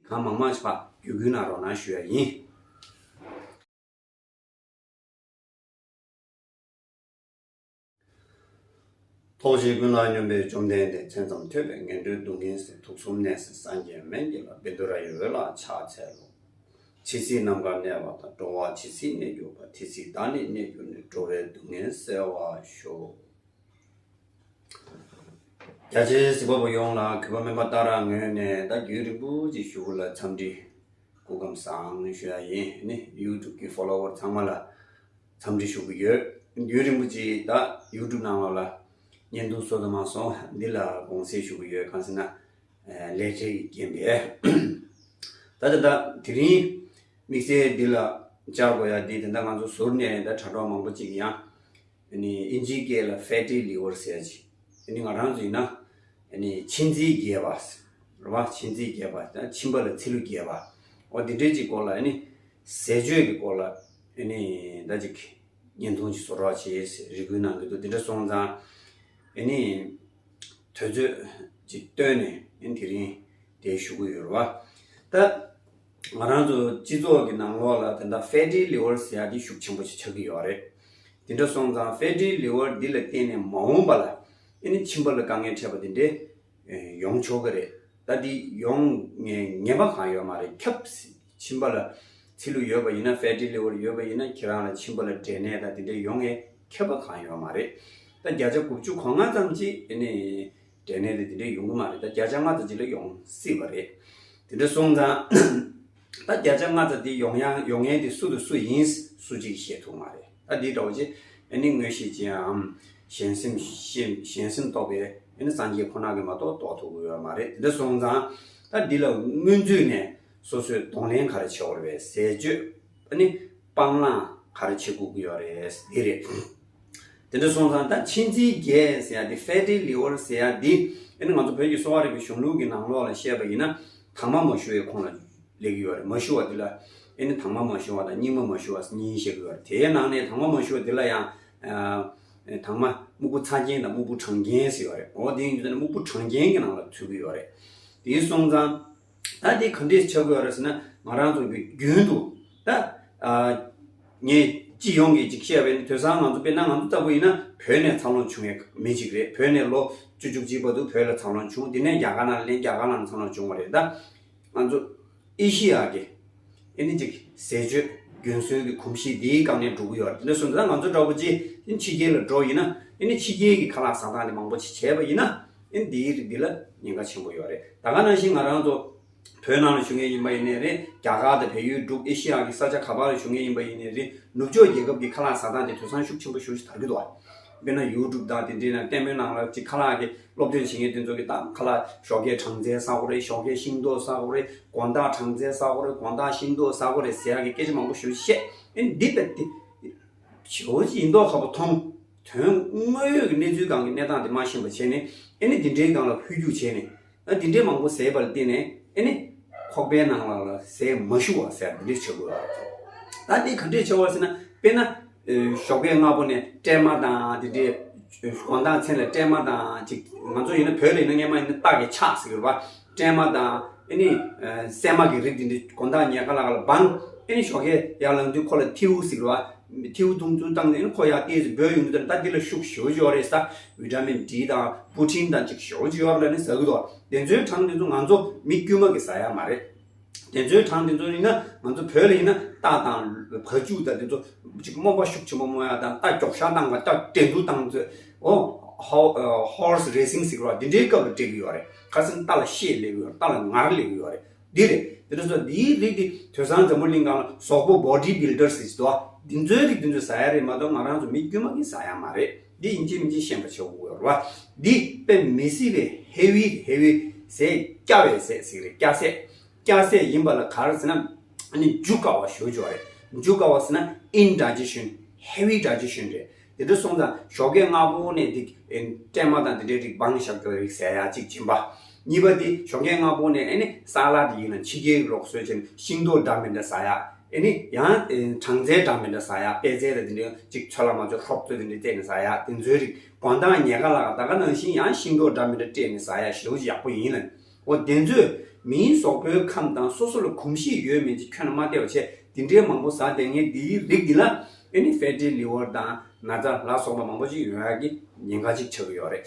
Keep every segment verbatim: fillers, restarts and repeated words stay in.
གང་མང་མང་ཞིག་ཕར་བརྒྱུད་སྐུལ་གནང་རོགས་གནང་ཞུ་ཡ་ཡིན། ཐུགས་རྗེ་ཀུན་ལ་སྙོམས་པའི་བཅོམ་ལྡན་འདས། མཚན་ཙམ་ཐོས་པས་ངན་འགྲོའི་སྡུག་བསྔལ་སེལ། དུག་གསུམ་ནད་སེལ་སངས་རྒྱས་སྨན་གྱི་བླ། བཻ་ཌཱུརྱ་ཡི་འོད་ལ་ཕྱག་འཚལ་ལོ། ཇི་སྲིད་ནམ་མཁའ་གནས་པ་དང་། འགྲོ་བ་ཇི་སྲིད་གནས་གྱུར་པ། དེ་སྲིད་བདག་ནི་གནས་གྱུར་ནས། འགྲོ་བའི་སྡུག་བསྔལ་སེལ་བར་ཤོག། རྒྱ་ཆེའི་གཟིགས་པ་པོ་ཡོངས་ལ་གུས་པ་སྨན་པ་ཏཱ་ར་ངོས་ནས་ད་རྒྱུན་རིང་པོ་ཅིག་ཞུ་གི་ལ་འཚམས་འདྲི་སྐུ་ཁམས་བཟང་ཞུ་ཡ་ཡིན། ནི་ཡུ་ཊུབ་ཀྱི་ཕོ་ལོ་ཝར་ཚང་མ་ལ་འཚམས་འདྲི་ཞུ་གི་ཡོད། རྒྱུན་རིང་པོ་ཅིག་ད་ཡུ་ཊུབ་ནང་ལོགས་ལ་བརྙན་ཐུང་བཟོ་ཐུབ་མ་སོང་། འདི་ལ་དགོངས་སེལ་ཞུ་གི་ཡོད། གང་ཟེར་ན། ལས་བྲེལ་གྱི་རྐྱེན་པས། ད་ད་ད་དེ་རིང་དམིགས་བསལ་འདི་ལ་བཅར་དགོས་ཡ་འདི་དེ་འདྲ་ང་ཚོ་ཟུར་ནས་ད་དྲ་གྲོགས་མང་པོ་ཅིག་ཡང་ཨ་ནི་ཨིན་ཇིའི་སྐད་ལ་ཕེ་ཊི་ལི་ཝར་ཟེར་ཡ་ཅིག་ཨ་ནི་ང་རང་ཚོ་ཡིན་ན་ཨ་ནི་མཆིན་ཚིལ་རྒྱས་པ་རེད་བ། མཆིན་ཚིལ་རྒྱས་པ་ད་མཆིན་པ་ལ་ཚིལ་ལུ་རྒྱས་པ། འོ་དེ་འདྲའི་ཅིག་སྐོར་ལ་ཨ་ནི་ཟས་སྤྱོད་ཀྱི་སྐོར་ལ་ཨ་ནི་ད་ཅིག་བརྙན་ཐུང་ཅིག་བཟོ་རོགས་བྱེད་ཟེར་རེ་སྐུལ་གནང་གི་འདུག་དེ་འདྲ་སོང་ཙང་ཨ་ནི་དུས་ཚོད་ཅིག་བཏོན་ནས་ཨ་ནི་དེ་རིང་དེ་ཞུ་གི་ཡོད་རེད་བ། ད་ང་རང་ཚོ་སྤྱི་ཚོགས་ཀྱི་ནང་ལོགས་ལ་དེ་འདྲ་ཕེ་ཊི་ལི་ཝར་ཟེར་ཡ་དེ་ཤུགས་ཆེན་པོ་ཞིག་ཆགས་ཀྱི་ཡོད་རེད། དེ་འདྲ་སོང་ཙང་ཕེ་ཊི་ལི་ཝར་འདི་ལ་བརྟེན་ནས་མ་འོངས་པ་ལ་ཨ་ནི་མཆིན་པ་ལ་དཀའ་ངལ་འཕྲད་པ་དེ་འདྲས་ཡོང་ཆོག་གི་རེད། ད་འདི་ཡོང་ངེས་པ་གང་ཡོད་མ་རེད། ཁྱབ་མཆིན་པ་ལ་ཚིལ་ལུ་ཡོད་པ་ཡིན་ན། ཕེ་ཊི་ལི་ཝར་ཡོད་པ་ཡིན་ན་ཁྱེད་རང་ལ་མཆིན་པ་ལ་འབྲས་ནད་དང་དེ་འདྲས་ཡོང་ངེས་ཁྱབ་པ་གང་ཡོད་མ་རེད། ད་བརྒྱ་ཆ་དགུ་བཅུ་གོ་ལྔ་ཙམ་ཅིག་ཨ་ནི་འབྲས་ནད་དེ་དེ་འདྲས་ཡོང་གི་མ་རེད། ད་བརྒྱ་ཆ་ལྔ་ཙམ་ཅིག་ལ་ཡོང་སྲིད་པ་རེད། དེ་འདྲ་སོང་ཙང་ད་བརྒྱ་ཆ་ལྔ་ཙམ་དེ་ཡོང་ཡ་ཡོང་མཁན་དེ་སུ་དང་སུ་ཡིན་སུ་གཅིག་ཤེས་ཐུབ་མ་རེད། ད་འདི་འདྲ་བོ་ཅིག་ཨ་ནི་མངོན་ཤེས་ཅན་འམ་གཞན་སེམས་ཤེས་གཞན་སེམས་རྟོགས་པའི་ཨ་ནི་སངས་རྒྱས་ཁོ་ན་གིས་མ་གཏོགས་རྟོགས་ཐུབ་ཀྱི་ཡོད་མ་རེད། དེ་འདྲ་སོང་ཙང་ད་འདི་ལ་སྔོན་ཚུད་ནས་སོ་སོས་གདོང་ལེན་ག་རེ་བྱེད་དགོས་རེད་པས། ཟས་སྤྱོད་ཨ་ནི་སྤང་བླང་ག་རེ་བྱེད་དགོས་ཀྱི་ཡོད་རེད། འདི་རེད། དེ་འདྲ་སོང་ཙང་ད་མཆིན་ཚིལ་རྒྱས་ཟེར་ཡ་དེ་ཕེ་ཊི་ལི་ཝར་ཟེར་ཡ་འདི་ཨ་ནི་ང་ཚོ་བོད་ཀྱི་གསོ་བ་རིག་པའི་གཞུང་ལུགས་ཀྱི་ནང་ལོགས་ལ་བཤད་པ་ཡིན་ན་དྭངས་མ་མ་ཞུ་བའི་ཁོངས་ལ་སླེབས་ཀྱི་ཡོད་རེད། མ་ཞུ་བ་འདི་ལ་ཨ་ནི་དྭངས་མ་མ་ཞུ་བ་དང་སྙིགས་མ་མ་ཞུ་བ་གཉིས་བཤད་ཀྱི་ཡོད་རེད། དེའི་ནང་ནས་དྭངས་མ་མ་ཞུ་བ་འདི་ལ་ཡང་ཨ་དྭངས་མ་སྨུག་པོ་ཚ་རྐྱེན་དང་སྨུག་པོ་གྲང་རྐྱེན་ཟེར་ཡོད་རེད། འོ་དེ་ཡིན་དུས་ཙང་ནས་སྨུག་པོ་གྲང་རྐྱེན་གྱི་ནང་ལ་ཚུད་ཀྱི་ཡོད་རེད། དེ་སོང་ཙང་ད་དེ་ག་འདྲས་ཆགས་ཀྱི་ཡོད་རེད་ཟེར་ན། ང་རང་ཚོ་གི་རྒྱུན་དུ་ད་ཨ་ངས་སྤྱི་ཡོངས་ཀྱི་ཅིག་བཤད་པ་ཡིན་ན། དེང་སང་ང་ཚོ་དཔེར་ན་ང་ཚོ་ལྟ་བུ་ཡིན་ན་བོད་ནས་འཚར་ལོངས་བྱུང་བའི་མི་ཅིག་རེད། བོད་ནས་ལོ་བཅུ་བཅུ་གཅིག་བར་དུ་བོད་ལ་འཚར་ལོངས་བྱུང་། དེ་ནས་རྒྱ་གར་ནང་ལ་སླེབས། རྒྱ་གར་ནང་འཚར་ལོངས་བྱུང་བ་རེད། ད་ང་ཚོ་ཨེ་ཤི་ཡ་གི་ཨེ་ནི་ཅིག་ཟས་སྤྱོད་རྒྱུན་སྲོལ་གྱི་གོམས་གཤིས་འདིའི་སྒང་ནས་འགྲོ་གི་ཡོད་རེད། དེ་འདྲ་སོང་ཙང་ང་ཚོ་འདྲ་པོ་ཅིག་ཨེ་ནི་ཕྱི་རྒྱལ་ལ་འགྲོ་ཡིན་ན་ཨེ་ནི་ཕྱི་རྒྱལ་གྱི་ཁ་ལག་ཟ་སྟངས་དེ་མང་པོ་ཅིག་བྱས་པ་ཡིན་ན་ཨེ་ནི་འདིའི་རིགས་འདི་ལ་ཉེན་ཁ་ཆེན་པོ་ཡོད་རེད། ད་ག་ནང་བཞིན་ང་རང་ཚོ་བོད་ནང་ལ་བཞུགས་མཁན་ཡིན་པ་ཡིན་ནའི་རེད། རྒྱ་གར་དང་བལ་ཡུལ་འབྲུག་ཨེ་ཤི་ཡ་གི་ས་ཆ་ག་པར་ལ་བཞུགས་མཁན་ཡིན་པ་ཡིན་ནའི་རེད། ནུབ་ཕྱོགས་རྒྱལ་ཁབ་ཀྱི་ཁ་ལག་ཟ་སྟངས་དེ་དེང་སང་ཤུགས་ཆེན་པོ་ཞེ་པོ་ཅིག་དར་གྱི་འདུག་དཔེར་ན་ཡུ་ཊུབ་དང་དེ་འདྲའི་ནང་ལྟད་མོའི་ནང་ལ་ཅིག་ཁ་ལག་གི་སློབ་སྟོན་བྱེད་མཁན་དེ་ཚོ་གིས་ད་ཁ་ལག་ཞོགས་ཀས་སྦྲང་རྩི་ཟ་དགོས་རེད། ཞོགས་ཀས་ཤིང་ཏོག་ཟ་དགོས་རེད། དགོང་དག་སྦྲང་རྩི་ཟ་དགོས་རེད། དགོང་དག་ཤིང་ཏོག་ཟ་དགོས་རེད་ཟེར་ཡག་གི་སྐད་ཆ་མང་པོ་ཞེ་པོ་བཤད། ཨེ་འདི་དཔེ་དེ་ཞེ་པོ་ཅིག་ཡིན་མདོག་ཁ་པོ་མཐོང་། དོན་དངོས་ཡོད་ཀྱི་གནས་ཚུལ་སྒང་གི་གནས་སྟངས་དེ་མ་ཤེས་པ་བྱས་ནས་ཨེ་ནི་དེ་འདྲའི་སྒང་ལ་ཧུད་རྒྱུག་བྱས་ནས། ཨ་དེ་འདྲའི་མང་པོ་ཟས་པ་ལ་བརྟེན་ནས་ཨེ་ནི་ཁོག་པའི་ནང་ལ་ལ་ཟས་མ་ཞུ་བ་ཟེར་འདི་འདྲའི་བྱེད་དགོས་པ་རེད། ད་འདི་ག་འདྲས་བྱེད་དགོས་ཟེར་ན། དཔེར་ན་ཨེ་ཞོགས་ཀས་སྔ་པོ་ནས་སྲན་མ་དང་དེ་འདྲའི་དགོང་དག་མཚན་ལ་སྲན་མ་དང་ཅིག་ང་ཚོ་ཡིན་ན་བོད་ལ་ཡིན་ན་སྔན་མ་ཡིན་ན་སྟག་གི་ཕྱག་ཟེར་གྱི་རེད་པ། སྲན་མ་དང་ཨེ་ནི་ཨེ་སྲན་མ་གི་རིགས་དེ་འདྲ་དགོང་དག་ཉལ་ཁ་ལ་ཁ་ལ་སྦང་། ཨེ་ནི་ཞོགས་ཀས་ཡར་ལངས་དུས་ཁོ་ལ་ཐིའུ་ཟེར་གྱི་རེད་པ། ཐིའུ་འཐུང་ཚུལ་བཏང་ནས་ཨེ་ནི་ཁོ་ཡར་ཏོག་ཙམ་འབོལ་ཡོང་དུས་ད་འདི་ལ་ཤུགས་ཞེ་པོ་ཅིག་ཡོད་རེད་ཟེར། བི་ཊ་མིན་ཌི་དང་པུ་ཊིན་དང་ཅིག་ཞེ་པོ་ཅིག་ཡོད་རེད་ལབ་ནས་ཟ་གི་འདུག་དེ་ཚོའི་གྲངས་དེ་ཚོ་ང་ཚོ་མི་དཀྱུས་མ་གིས་ཟ་ཡ་མ་རེད། དེ་ཚོའི་གྲངས་དེ་ཚོ་ཡིན་ན་ང་ཚོ་བོད་ལ་ཡིན་ན་རྟ་དང་བ་ཕྱུགས་དང་དེ་ཚོ་ཅིག་རྨོངས་པ་ཤུགས་ཆེན་པོ་རྨོངས་ཡ་དང་། རྟ་མགྱོགས་ཤར་བཏང་བ། རྟ་འགྲན་བསྡུར་བཏང་ཚོད། ཨོ་ཧོ་ཧོར་སི་རེ་སིང་ཟེར་གྱི་རེད་པ། འདི་འདྲའི་སྐབས་ལ་འགྲིག་གི་ཡོད་རེད། ཁ་སང་རྟ་ལ་གཤེད་སླེབས་ཀྱི་ཡོད་རེད། རྟ་ལ་ངར་སླེབས་ཀྱི་ཡོད་རེད། འདི་རེད། དེ་འདྲ་སོགས་འདིའི་རིགས་འདི་དེང་སང་འཛམ་བུ་གླིང་སྒང་ལ་ཟོག་པོ་བོ་ཌི་བིལ་ཌར་ཟེར་གྱི་འདུག་འདི་ཚོའི་རིགས་འདི་ཚོས་ཟ་ཡ་རེད་མ་གཏོགས་ང་རང་ཚོ་མི་དཀྱུས་མ་གིས་ཟ་ཡ་མ་རེད། འདི་ཡིན་གཅིག་མིན་གཅིག་ཤེས་པ་བྱེད་དགོས་རེད་པ། འདི་དཔེ་མི་སྲིད་པའི་ཧེ་བི་ཧེ་བི་ཟས། སྐྱ་བའི་ཟས་ཟེར་གྱི་རེད། སྐྱ་ཟས། སྐྱ་ཟས་ཡིན་པ་ལ་ག་རེ་ཟེར་ན། ཨ་ནི་འཇུ་དཀའ་བ་ཞེ་པོ་ཅིག་རེད། འཇུ་དཀའ་བ་ཟེར་ན་ཨིན་ཌའི་ཇེ་ཤན། ཧེ་བི་ཌའི་ཇེ་ཤན་རེད། དེ་འདྲ་སོང་ཙང་ཞོགས་ཀས་སྔ་པོ་ནས་འདི་ཨེ་སྲན་མ་དང་དེ་འདྲའི་རིགས་སྦང་བཞག་རྒྱུ་རིགས་ཟ་ཡ་གཅིག་བྱིན་པ། གཉིས་པ་དེ་ཞོགས་ཀས་སྔ་པོ་ནས་ཨེ་ནི་ས་ལ་དེ་ཡིན་ན་ཕྱི་རྒྱལ་གྱི་ལུགས་སྲོལ་བྱས་ན་ཤིང་ཏོག་འདྲ་མི་འདྲ་ཟ་ཡ། ཨེ་ནི་ཡང་ཨེ་སྦྲང་རྩི་འདྲ་མི་འདྲ་ཟ་ཡ། པད་ཚལ་དང་དེ་འདྲའི་གཅིག་ཚོད་ལ་མ་ཚོད་ཧྲོབ་ཚོད་དེ་འདྲའི་བལྟས་ནས་ཟ་ཡ། དེ་ཚོའི་རིགས་དགོང་དག་ཉལ་ཁ་ལ་ད་ག་ནང་བཞིན་ཡང་ཤིང་ཏོག་འདྲ་མི་འདྲ་སྤྲད་ནས་ཟ་ཡ་ཞེ་པོ་ཅིག་ཡག་པོ་ཡིན་ལབ། འོ་དེ་ཚོས་ མིའི་གཟུགས་པོའི་ཁམས་དང་སོ་སོ་ལ་གོམས་གཤིས་ཡོད་མེད་ཅིག་ཁྱོན་ནས་མ་བལྟས་པ་བྱས། དེ་འདྲའི་མང་པོ་ཟ་བསྡད་མཁན་འདིའི་རིགས་འདི་ལ་ཨེ་ནི་ཕེ་ཊི་ལི་ཝར་དང་ན་ཚ་ལ་སོགས་པ་མང་པོ་ཅིག་ཡོང་ཡག་གི་ཉེན་ཁ་ཅིག་ཆགས་ཀྱི་ཡོད་རེད།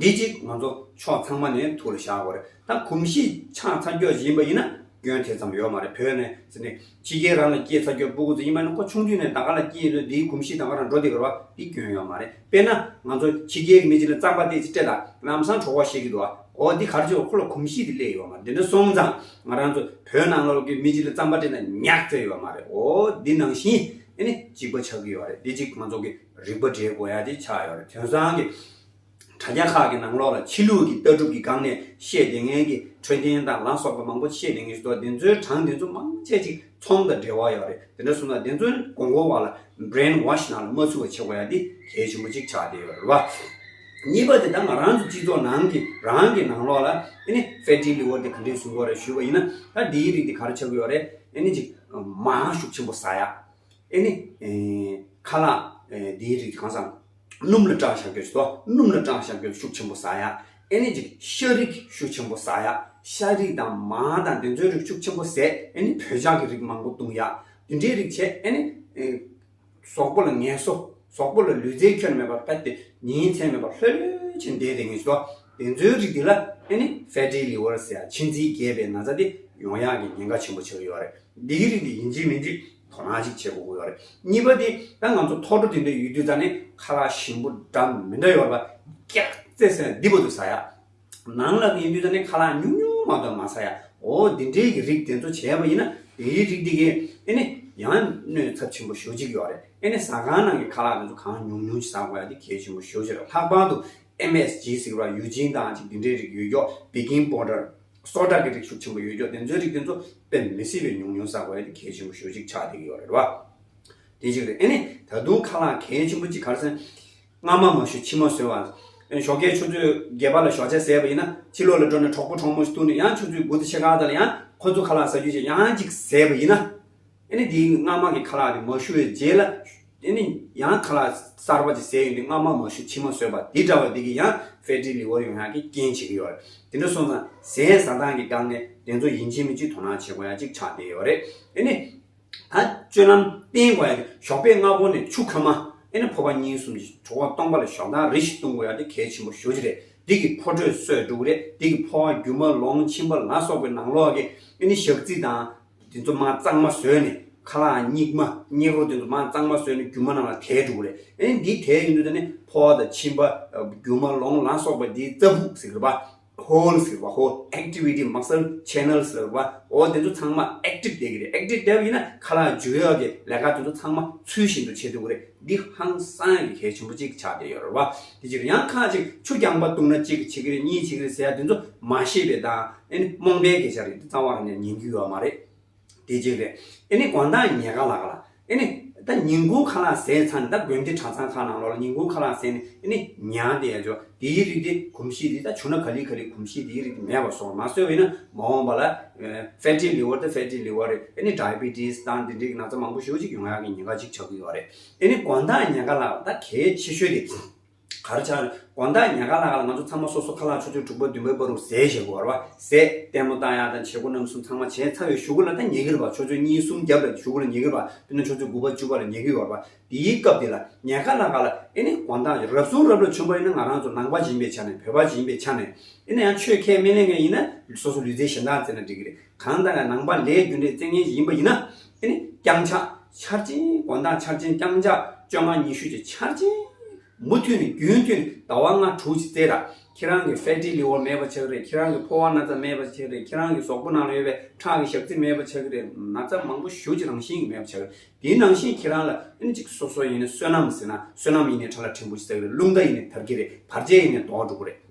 འདི་གཅིག་ང་ཚོ་ཕྱོགས་ཚང་མ་ནས་ཐུགས་ལ་བཞག་དགོས་རེད། ད་གོམས་གཤིས་ཆགས་ཚར་རྒྱུ་ཞིག་ཡིན་པ་ཡིན་ན་སྐྱོན་དེ་ཙམ་ཡོད་མ་རེད། བོད་ནས་ཟེར་ནས་ཕྱི་རྒྱལ་རང་ལ་སྐྱེས་ཚར་རྒྱུ་སྤུ་གུ་ཚོ་ཡིན་པ་ན་ཁོ་ཆུང་དུས་ནས་ད་ག་ལ་སྐྱེས་ཡོད་དུས་འདིའི་གོམས་གཤིས་ད་ག་རང་འགྲོ་བསྡད་ཀྱི་རེད་བ། འདི་སྐྱོན་ཡོད་མ་རེད། དཔེར་ན་ང་ཚོ་ཕྱི་རྒྱལ་གྱི་མི་གཅིག་ལ་རྩམ་པ་སྟེར་ཅིག་སྤྲད་ད་ལམ་སང་གྲོད་ཁོག་བཤལ་གྱི་འདུག་བ། འོ་འདི་ག་རེ་བྱས་པ། ཁོ་ལ་གོམས་གཤིས་དེ་སླེབས་ཡོད་མ་རེད། འདི་འདྲ་སོང་ཙང་ང་རང་ཚོ་བོད་ནང་ལོགས་ཀྱི་མི་གཅིག་ལ་རྩམ་པ་སྤྲད་ན་ཉག་ཙམ་ཡོད་མ་རེད། འོ་འདི་ནང་བཞིན་ཨེ་ནི་གཅིག་པ་ཆགས་ཀྱི་ཡོད་རེད། འདི་གཅིག་ང་ཚོ་གི་རིག་པ་འགྲེལ་དགོས་ཡ་དེ་ཆགས་ཡོད་རེད། དེང་སང་གི་དྲ་རྒྱ་ཁག་གི་ནང་ལོགས་ལ་ཕྱི་ལུགས་ཀྱི་ལྟ་གྲུབ་ཀྱི་སྒང་ནས་བཤད་བསྡད་མཁན་གྱི་འཕྲོད་བསྟེན་དང་ལ་སོགས་པ་མང་པོ་བཤད་བསྡད་མཁན་ཞིག་འདུག་དེ་ཚོའི་གྲངས་དེ་ཚོ་མང་ཆེ་ཅིག་ཚོང་དང་འབྲེལ་བ་ཡོད་རེད། དེ་འདྲ་སོང་ཙང་དེ་ཚོའི་མགོ་སྐོར་བ་ལ་brainwash་ནང་ལ་མ་ཚུད་པ་བྱེད་དགོས་ཡ་དེ་གལ་ཆེན་པོ་ཅིག་ཆགས་བསྡད་ཡོད་རེད་བ། གཉིས་པ་དེ་ད་ང་རང་ཚོ་སྤྱི་ཚོགས་ནང་གི་རང་གི་ནང་ལོགས་ལ་ཨེ་ནི་ཕེ་ཊི་ལི་ཝར་དེ་ག་འདྲས་བཟོ་དགོས་རེད་ཞུས་པ་ཡིན་ན། ད་འདིའི་རིགས་དེ་ག་རེ་ཆགས་ཀྱི་ཡོད་རེད། ཨེ་ནི་ཅིག་མར་ཤུགས་ཆེན་པོ་ཟ་ཡ། ཨེ་ནི་ཨེ་ཁ་ལག་ཨེ་འདིའི་རིགས་གང་ཟག་སྣུམ་ལ་སྐྲག་བཞག་རྒྱུ་ཞིག་འདུག་སྣུམ་ལ་སྐྲག་བཞག་རྒྱུ་ཤུགས་ཆེན་པོ་ཟ་ཡ། ཨེ་ནི་ཅིག་ཤ་རིགས་ཤུགས་ཆེན་པོ་ཟ་ཡ། ཤ་རིགས་དང་མར་དང་དེ་ཚོའི་རིགས་ཤུགས་ཆེན་པོ་ཟས། ཨེ་ནི་བོད་ཇ་གི་རིགས་མང་པོ་བཏུང་ཡ། དེ་འདྲའི་རིགས་བྱས། ཨེ་ནི་ཨེ་གཟུགས་པོ་ལ་ངལ་གསོ། གཟུགས་པོ་ལ་ལུས་རྩལ་ཁྱོན་མེད་པར་རྦད་དེ་ཉིན་མཚན་མེད་པར་ལྷོད་ལྷོད་བྱས་བསྡད་བསྡད་མཁན་ཞིག་འདུག་དེ་ཚོའི་རིགས་དེ་ལ་ཨེ་ནི་ཕེ་ཊི་ལི་ཝར་ཟེར་ཡ། མཆིན་ཚད་རྒྱས་པའི་ན་ཚ་དེ་ཡོང་ཡག་གི་ཉེན་ཁ་ཆེན་པོ་ཆགས་ཀྱི་ཡོད་རེད། འདིའི་རིགས་དེ་ཡིན་གཅིག་མིན་གཅིག་དོ་སྣང་ཅིག་བྱེད་དགོས་ཀྱི་ཡོད་རེད། གཉིས་པ་དེ་ད་ང་ཚོ་ཐོ་འགྲོ་དེ་འདྲ་ཡོད་དུས་ཙང་ནས་ཁ་ལག་ཞིམ་པོ་འདྲ་མི་འདྲ་ཡོད་པ་སྐྱག་རྫས་ཟེར་ན་འདི་བར་དུ་ཟ་ཡ། ནང་ལ་ཡིན་དུས་ཙང་ནས་ཁ་ལག་ཉུང་ཉུང་མ་གཏོགས་མ་ཟ་ཡ། འོ་འདི་འདྲའི་གི་རིགས་དེ་ཚོ་བྱས་པ་ཡིན་ན་དེའི་རིགས་དེ་གས་ཨེ་ནི་ཡང་གནོད་ཚབས་ཆེན་པོ་ཞེ་པོ་ཅིག་ཡོད་རེད། ཨེ་ནི་ཟ་ཁང་ནང་གི་ཁ་ལག་དེ་ཚོ་གང་ཉུང་ཉུང་ཞིག་ཟ་དགོས་ཡ་དེ་གལ་ཆེན་པོ་ཞེ་པོ་ཅིག་རེད། ལྷག་པར་དུ་ཨེམ་ཨེས་ཇི་ཟེར་བ། ཡུ་ཅིན་དང་ཅིག་འདི་འདྲའི་རིགས་ཡོད་ཀྱོག་བེ་ཀིང་པའུ་ཌར། སོ་ཌ་གི་རིགས་ཤུགས་ཆེན་པོ་ཡོད་ཀྱོག་དེ་ཚོའི་རིགས་དེ་ཚོ་དཔེ་མི་སྲིད་པའི་ཉུང་ཉུང་ཟ་དགོས་ཡ་དེ་གལ་ཆེན་པོ་ཞེ་པོ་ཅིག་ཆགས་བསྡད་ཀྱི་ཡོད་རེད་བ། དེ་གཅིག་རེད། ཨེ་ནི་ད་དུང་ཁ་ལག་གལ་ཆེན་པོ་གཅིག་ག་རེ་ཟེར། སྔ་མ་མ་ཞུ་ཕྱི་མ་ཟོས་པ། ཨེ་ཞོགས་ཀས་ཆུ་ཚོད་བརྒྱད་པ་ལ་ཞོགས་ཇ་ཟས་པ་ཡིན་ན། ཕྱི་ལོགས་ལ་འགྲོ་ནས་གྲོགས་པོ་གྲོགས་མོ་ཞིག་ཐུག་ནས་ཡང་ཆུ་ཚོད་དགུ་དང་ཕྱེད་ཀ་དེ་ལ་ཡང་ཁོ་ཚོ་ཁ་ལག་ཟ་རྒྱུ་ཞིག་ཡང་གཅིག་ཟས་པ་ཡིན་ན། ཨེ་ནི་དེའི་སྔ་མ་གི་ཁ་ལག་དེ་མ་ཞུ་བའི་རྗེས་ལ་ཨེ་ནི་ཡང་ཁ་ལག་གསར་པ་ཅིག་ཟས་ཡོང་དུས་སྔ་མ་མ་ཞུ་ཕྱི་མ་ཟོས་པ་དེ་འདྲ་བ་དེ་གིས་ཡང་ཕེ་ཊི་ལི་ཝར་ཡོང་ཡག་གི་རྐྱེན་བྱེད་ཀྱི་ཡོད་རེད། དེ་འདྲ་སོང་ཙང་ཟས་ཟ་སྟངས་ཀྱི་སྒང་ནས་དེ་ཚོ་ཡིན་གཅིག་མིན་གཅིག་དོ་སྣང་བྱེད་དགོས་ཡ་གཅིག་ཆགས་བསྡད་ཡོད་རེད། ཨེ་ནི། ད་སྤྱོད་ལམ་བསྟེན་དགོས་ཡ་དེ་ཞོགས་པའི་སྔ་པོ་ནས་ཆུ་ཁོལ་མ། ཨེ་ནི་ཕོར་པ་གཉིས་གསུམ་ཞིག་གྲོད་ཁོག་སྟོང་པ་ལ་ཞོགས་ཐག་རེ་ཞིག་བཏུང་དགོས་ཡ་དེ་གལ་ཆེན་པོ་ཞེ་པོ་ཅིག་རེད། འདི་གིས་ཕོ་དྲོད་གསོས་འགྲོ་གི་རེད། འདི་གིས་ཕོ་བ་རྒྱུ་མ་ལོང་མཆིན་པ་ལ་སོགས་པའི་ནང་ལོགས་ཀྱི་ཨེ་ནི་ཞག་རྩི་དང་དེ་ཚོ་མར་གཙང་མ་བཟོས་ནས། ཁ་ལག་སྙིགས་མ་སྙིགས་རོ་དེ་ཚོ་མར་གཙང་མ་བཟོས་ནས་རྒྱུ་མ་ནང་ལ་དེད་འགྲོ་གི་རེད། ཨེ་ནི་འདི་དེད་ཡོང་དུས་ད་ནི་ཕོ་བ་དང་མཆིན་པ། རྒྱུ་མ་ལོང་ལ་སོགས་པ་འདིའི་རྩ་ཕུག་ཟེར་གི་རེད་པ། ཧོལ་ཟེར་བ། ཧོལ་ཨེག་ཊི་ཝི་ཊི། མ་སལ་ཆེ་ནལ་ཟེར་བ། འོ་དེ་ཚོ་ཚང་མ་ཨེག་ཊིབ་བསྡད་ཀྱི་རེད། ཨེག་ཊིབ་བསྡད་པ་ཡིན་ན་ཁ་ལག་འཇུ་ཡག་གི་ལས་ཀ་དེ་ཚོ་ཚང་མ་ཚུལ་བཞིན་དུ་བྱེད་ཐུབ་ཀྱི་རེད། འདི་ཧང་སང་ཡག་གི་གལ་ཆེན་པོ་གཅིག་ཆགས་བསྡད་ཡོད་རེད་བ། དེ་ཅིག་རེད། ཡང་ཁ་ཅིག་ཆུ་རྐྱང་པ་བཏུང་ན་གཅིག་བྱེད་ཀྱི་རེད། གཉིས་བྱེད་ཀྱི་རེད་ཟེར་ཡ་དེ་ཚོ་མ་ཤེས་པའི་དང་ཨེ་ནི་རྨོངས་པའི་སྐད་ཆ་རེད། འདི་རྩ་བ་རང་ནས་ཉན་རྒྱུ་ཡོད་མ་རེད། དེ་གཅིག་རེད། ཨེ་ནི་དགོང་དག་ཉལ་ཁ་ལ་ག་ལ། ཨེ་ནི་ད་ཉིན་གུང་ཁ་ལག་ཟས་ཚར་ནས། ད་དགོན་སྡེ་གྲྭ་ཚང་ཁག་ནང་ལོགས་ལ་ཉིན་གུང་ཁ་ལག་ཟས་ནས་ཨེ་ནི་ཉལ་བསྡད་ཡ་ཅོ། དེའི་རིགས་དེ་གོམས་གཤིས་དེ། ད་བྱུང་ན་ག་ལེ་ག་ལེ་གོམས་གཤིས་དེའི་རིགས་དེ་མེད་པ་བཟོ། མ་བཟོས་པ་ཡིན་ན་མ་འོངས་པ་ལ་ཕེ་ཊི་ལི་ཝར་དང་ཕེ་ཊི་ལི་ཝར་རེད། ཨེ་ནི་ཌའི་བི་ཊི་སི་དང་དེ་འདྲའི་ན་ཚ་མང་པོ་ཞེ་པོ་ཅིག་ཡོང་ཡག་གི་ཉེན་ཁ་ཅིག་ཆགས་ཀྱི་ཡོད་རེད། ཨེ་ནི་དགོང་དག་ཉལ་ཁ་ལ་ད་གལ་ཆེ་ཤོས་དེ་ག་རེ་ཆགས། དགོང་དག་ཉལ་ཁ་ལ་ག་ལ་ང་ཚོ་ཚང་མ་སོ་སོ་ཁ་ལག་ཆུ་ཚོད་དྲུག་པ་བདུན་པའི་བར་དུ་ཟས་བཞེས་དགོས་རེད་བ། ཟས་ལྟད་མོ་ལྟ་ཡག་དང་བྱེད་སྒོ་རྣམ་གསུམ་ཚང་མ་བྱས་ཚར་བའི་གཞུག་གུ་ལ་ད་ཉལ་གི་རེད་བ། ཆུ་ཚོད་གཉིས་གསུམ་རྒྱབ་ལ་གཞུག་གུ་ལ་ཉལ་གི་རེད་བ། དཔེར་ན་ཆུ་ཚོད་དགུ་པ་བཅུ་པ་ལ་ཉལ་གི་ཡོད་རེད་བ། དེའི་སྐབས་དེ་ལ་ཉལ་ཁ་ལ་ག་ལ་ཨེ་ནི་དགོང་དག་རབ་བྱུང་རབ་ལ་བྱུང་བ་ཡིན་ན། ང་རང་ཚོ་ནང་པ་ཞིག་ཡིན་པའི་ཆ་ནས། བོད་པ་ཞིག་ཡིན་པའི་ཆ་ནས། ཨེ་ནི་ཡང་ཆོས་ཁས་མི་ལེན་མཁན་ཡིན་ན་སོ་སོ་ལུས་རྩལ་གཞན་དག་རྩེ་ན་འགྲིག་གི་རེད། གང་ལྟར་ཡང་ནང་པ་ལས་རྒྱུ་འབྲས་རྩེ་མཁན་ཞིག་ཡིན་པ་ཡིན་ན། ཨེ་ནི་རྐྱང་ཕྱག་འཆར་ཅན། དགོང་དག་འཆར་ཅན་རྐྱང་ཕྱག་བཅོ་ལྔ་ཉི་ཤུ་ཅིག་འཆར་ཅན། མུ་མཐུད་ནས་རྒྱུན་མཐུད་ནས་ཟླ་བ་ལྔ་དྲུག་ཅིག་རྩེས་ར། ཁྱེད་རང་གི་ཕེ་ཊི་ལི་ཝར་མེད་པ་ཆགས་ཀྱི་རེད། ཁྱེད་རང་གི་ཕོ་བ་ན་ཚ་མེད་པ་ཆགས་ཀྱི་རེད། ཁྱེད་རང་གི་གཟུགས་པོ་ནང་ལ་ཡོད་པའི་ཁྲག་གི་ཞག་རྩི་མེད་པ་ཆགས་ཀྱི་རེད། ན་ཚ་མང་པོ་ཞེ་པོ་ཅིག་རང་བཞིན་གྱིས་མེད་པ་ཆགས་ཀྱི་རེད། དེའི་ནང་བཞིན་ཁྱེད་རང་ལ་ཨེ་ནི་ཅིག་སོ་སོ་ཡིན་ན་བསོད་ནམས་ཟེར་ན་བསོད་ནམས་ཡིན་ནའི་ཕྲ་ལ་ཕྲན་བུ་ཞིག་ཟ་གི་རེད། རླུང་རྟ་ཡིན་ནའི་དར་གྱི་རེད། བར་ཆད་ཡིན་ནའི་ལྡོག་འགྲོ་གི་རེད།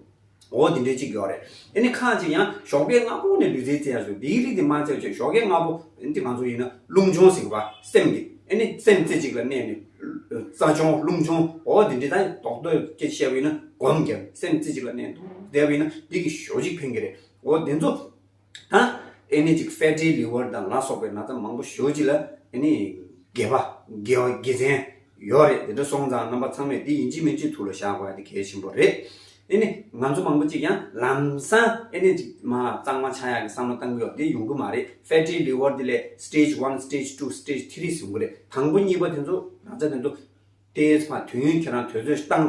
འོ་དེ་འདྲའི་ཅིག་ཡོད་རེད། ཨེ་ནི་ཁ་ཅིག་ཡང་ཞོགས་པའི་སྔ་པོ་ནས་ལུས་རྩལ་རྩེ་ཡག་ཞུ། དེའི་རིགས་དེ་མ་རྩེ་བ་བྱས། ཞོགས་ཀའི་སྔ་པོ་ཨེ་ནི་ང་ཚོ་ཡིན་ན་རླུང་སྦྱོང་ཟེར་གི་བ། སེམས་ཀྱི་ཨེ་ནི་སེམས་རྩེ་གཅིག་ལ་གནས་ནས་རྩ་སྦྱོང་རླུང་སྦྱོང་། འོ་དེ་འདྲའི་ད་རྡོག་རྡོག་སྐད་བཤད་པ་ཡིན་ན་སྒོམ་རྒྱབ། སེམས་རྩེ་གཅིག་ལ་གནས་འདུག་བསྡད་པ་ཡིན་ན་འདི་གིས་ཞེ་པོ་ཅིག་ཕན་གི་རེད། འོ་དེ་ཚོ་ད་ཨེ་ནི་ཅིག་ཕེ་ཊི་ལི་ཝར་དང་ལ་སོགས་པའི་ན་ཚ་མང་པོ་ཞེ་པོ་ཅིག་ལ་ཨེ་ནི་དགེ་བ་དགེ་བ་དགེ་མཚན་ཡོད་རེད། དེ་འདྲ་སོང་ཙང་རྣམ་པ་ཚང་མས་འདི་ཡིན་གཅིག་མིན་གཅིག་ཐུགས་ལ་བཞག་དགོས་ཡ་དེ་གལ་ཆེན་པོ་རེད། ཨེ་ནི་ང་ཚོ་མང་པོ་ཅིག་ཡང་ལམ་སང་ཨེ་ནི་ཅིག་མ་གཙང་མ་ཆགས་ཡག་གི་བསམ་བློ་བཏང་གི་ཡོད་དེ་ཡོང་གི་མ་རེད། Fatty liver དེ་ལས་stage one, stage two, stage three ཟེར་གི་རེད། དང་པོ་གཉིས་པ་དེ་ཚོ་ན་ཚ་དེ་ཚོ་ཏོག་ཙམ་དུས་ཡུན་ཁྱེད་རང་དུས་ཚོད་བཏང་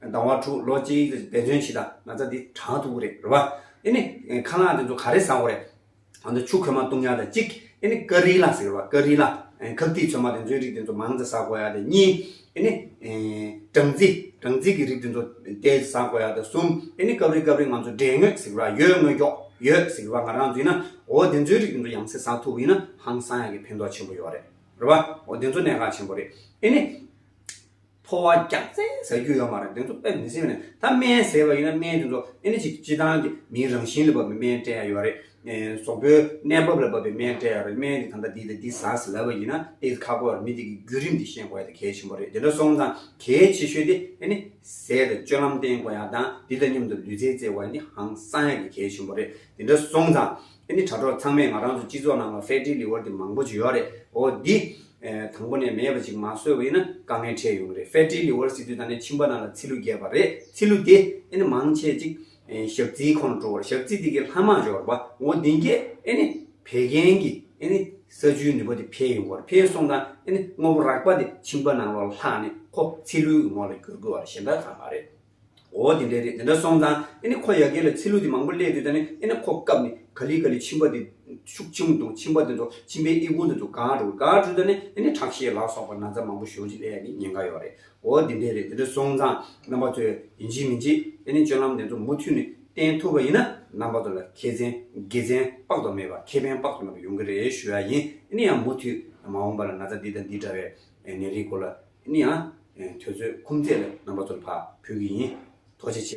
དང་། ཟླ་བ་དྲུག་ལོ་གཅིག་འབད་བརྩོན་བྱེད་དང་ན་ཚ་འདི་དྲག་ཐུབ་ཀྱི་རེད། རེད་བ། ཨེ་ནི་ཁ་ལག་དེ་ཚོ་ག་རེ་ཟ་དགོས་རེད། ཨ་ནི་ཆུ་ཁོལ་མ་བཏུང་ཡག་དང་གཅིག་ཨེ་ནི་ཀ་རི་ལ་ཟེར་བ་ཀ་རི་ལ། ཨེ་ཁབ་ཏིག་ཚོད་མ་དེ་ཚོའི་རིགས་དེ་ཚོ་མང་ཙམ་ཟ་དགོས་ཡག་དང་གཉིས། ཨེ་ནི་ཨེ་སྦྲང་རྩི་སྦྲང་རྩི་གི་རིགས་དེ་ཚོ་ཏོག་ཙམ་ཟ་དགོས་ཡག་དང་གསུམ། ཨེ་ནི་སྐབས་རེ་སྐབས་རེ་ང་ཚོ་འབྲས་ངོས་ཟེར་བ་ཡོས་ངོས་སྐྱོགས་ཡོས་ཟེར་བ་ང་རང་ཚོ་ཡིན་ན་འོ་དེ་ཚོའི་རིགས་དེ་ཚོ་ཡང་སེ་ཟ་ཐུབ་པ་ཡིན་ན་ཧང་སང་ཡག་གི་ཕན་ཐོགས་ཆེན་པོ་ཡོད་རེད། རེད་བ། འོ་དེ་ཚོ་གནད་འགག་ཆེན་པོ་རེད། ཨེ་ནི། ཕོ་བ་རྒྱག་རྩལ་ཟ་རྒྱུ་ཡོད་མ་རེད། དེ་ཚོ་དཔེ་མི་སྲིད་ནས་ད་སྨན་ཟས་པ་ཡིན་ན་སྨན་དེ་ཚོ་ཨེ་ནི་ཅིག་སྤྱི་བཏང་གི་མིའི་རང་བཞིན་ལ་བབས་པའི་སྨན་སྤྲད་ཡ་ཡོད་རེད། ཨེ་གཟུགས་པོའི་གནས་བབ་ལ་བབས་པའི་སྨན་སྤྲད་ཡ་རེད། སྨན་དེ་ད་ལྟ་འདི་དང་འདི་ཟ་ཟེར་ལབ་པ་ཡིན་ན་ཏོག་ཙམ་ཁག་པོ་རེད། མི་དེ་གི་བརྒྱུད་རིམ་དེ་ཤེས་དགོས་ཡ་དེ་གལ་ཆེན་པོ་རེད། དེ་འདྲ་སོང་ཙང་གལ་ཆེ་ཤོས་དེ་ཨེ་ནི་ཟས་དང་སྤྱོད་ལམ་བསྟེན་དགོས་ཡ་དང་འདི་དང་མཉམ་དུ་ལུས་རྩལ་རྩེ་དགོས་ཡ་ནི་ཧང་སང་ཡ་གི་གལ་ཆེན་པོ་རེད། དེ་འདྲ་སོང་ཙང་ཨེ་ནི་དྲ་གྲོགས་ཚང་མས་ང་རང་ཚོ་སྤྱི་ཚོགས་ནང་ལ་Fatty liver དེ་མང་པོ་ཅིག་ཡོད་རེད། འོ་འདི། ཨེ་དང་པོ་ནས་མེད་པ་ཅིག་མ་བཟོས་པ་ཡིན་ན་དཀའ་ངལ་འཕྲད་ཡོང་གི་རེད། Fatty liver ཟེར་དུས་ད་ནས་མཆིན་པ་ནང་ལ་ཚིལ་ལུ་རྒྱས་པ་རེད། ཚིལ་ལུ་དེ་ཨེ་ནི་མང་ཆེ་ཅིག་ཨེ་ཞག་རྩིའི་ཁོངས་འགྲོ་བར་ཞག་རྩི་དེ་གའི་ལྷག་མ་འབྱོར་བ་འོ་དེ་གས་ཨེ་ནི་བད་ཀན་གྱི་ཨེ་ནི་ས་ཆུའི་ནུས་པ་དེ་འཕེལ་ཡོང་བར་འཕེལ་སོང་ཙང་ཨེ་ནི་དངོས་པོ་རགས་པ་དེ་མཆིན་པ་ནང་ལོགས་ལྷག་ནས་ཁོ་ཚིལ་ལུའི་ངོ་ལ་འགྱུར་དགོས་པ་གཞན་དག་གང་མ་རེད། འོ་དེ་འདྲ་རེད། དེ་འདྲ་སོང་ཙང་ཨེ་ནི་ཁོ་ཡ་གི་ལ་ཚིལ་ལུ་དེ་མང་པོ་སླེབས་དུས་ད་ནི་ཨེ་ནི་ཁོ་བཀབ་ནས་ག་ལེ་ག་ལེ་མཆིན་པ་དེ་ཤུགས་ཆེན་པོ་འདུག་མཆིན་པ་དེ་ཚོ་མཆིན་པའི་ཨི་ཁུང་དེ་ཚོ་གང་འགྲོ་གང་འགྲོ་ད་ནི་ཨེ་ནི་ཁྲག་ཤེད་ལ་སོགས་པ་ན་ཚ་མང་པོ་ཞེ་པོ་ཅིག་སླེབས་ཡ་གི་ཉེན་ཁ་ཡོད་རེད། འོ་དེ་འདྲ་རེད། དེ་འདྲ་སོང་ཙང་རྣམ་པ་ཚོས་ཡིན་གཅིག་མིན་གཅིག་ཨེ་ནི་སྤྱོད་ལམ་དེ་ཚོ་མུ་མཐུད་ནས་བསྟེན་ཐུབ་པ་ཡིན་ན་རྣམ་པ་ཚོ་ལ་ཁེ་བཟང་དགེ་མཚན་དཔག་ཏུ་མེད་པ་ཁེ་ཕན་དཔག་ཏུ་མེད་པ་ཡོང་གི་རེད་ཞུ་ཡ་ཡིན། ཨེ་ནི་ཡང་མུ་མཐུད་མ་འོངས་པ་ལ་ན་ཚ་འདི་དང་འདི་འདྲ་བའི་ནད་རིགས་སྐོར་ལ་ཨེ་ནི་ཡང་དུས་ཚོད་ཁུམ་ཚད་ལ་རྣམ་པ་ཚོར་ཕར་ཕུལ་གི་ཡིན། ཐུགས་རྗེ་ཆེ།